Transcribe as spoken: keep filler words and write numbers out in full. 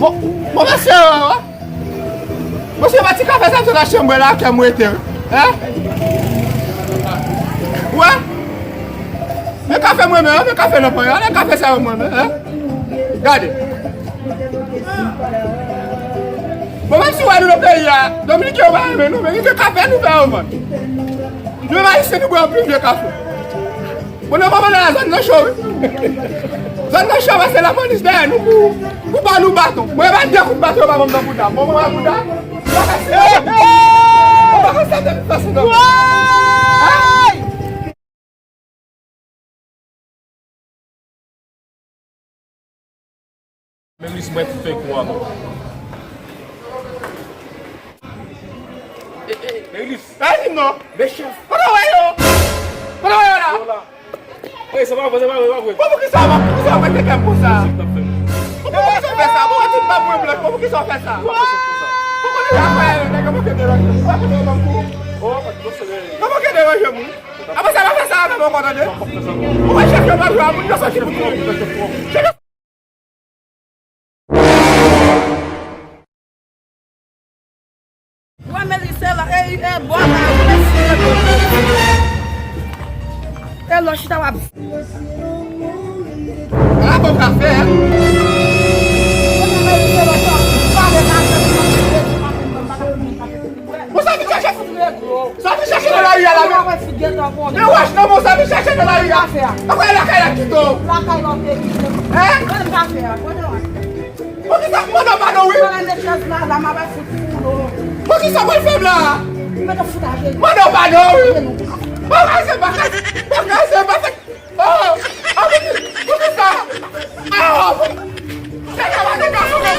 Bon, bon, mesye, mesye, pa ti kafe sa m sot achte m bwè la, kè m rete, wi. Hein? Wè? Men kafe mwen menm, men kafe nan pwen, men kafe sa yo mwen menm, hein? Gade. Bon, menm si w wè nou nan peyi a, Dominiken yo pa renmen nou, men gen kafe nou fè yo vann. Nou menm Ayisyen, nou bwè anpil vye kafe. Bon, nan moman la, zòn nan cho, wi. Zòn nan cho, pase lapolis dèyè nou pou, pou ba nou baton. Mwen, ba de kout baton, yo ba mwen nan bouda. Bon, mwen, bouda. Mwen, pase, mwen, pase, mwen, pase, non. Melis, mwen fè kou ankò. Melis. Ay, di m non. Mechans. Kote w wè yo? Kote w wè yo la? Yo la. Ey, se pa vre, se pa vre, se pa vre. Bon, poukisa, poukisa w mete kè m konsa? Bon, poukisa w fè sa? Bon, tout bab mwen blanch, bon, poukisa w fè sa? Bon, kote w ap fè, nèg yo manke deranje m. Ou pa kote yo ban m kou? Yo manke deranje m, wi. Apre sa, pa fè sa avè m ankò, tande? Ou wè chèf yo pa jwe a moun nan soti pou tou. Chèf yo Wè, Meli, se la, e, e, bò la, e, e, e, lò chita w ap. A, bon kafe, hein? Bon, sa vin chache. Sa vin chache nan lari a la, men. Men wòch nan men w, sa vin chache nan lari a. Ankò e lakay la kite w. Lakay la w te kite m. Hein? Mwen m ka fè a. Poukisa? Mande w padon, wi. Mwen mete chèz la, la, m ap fout fout ou. Poukisa w pral fè m la? Mete fout a jeni. Mande w padon, wi. Bagay se bagay. Bagay se bagay. Oh! Ah, poukisa? Ah! Nèg la pa te ka sove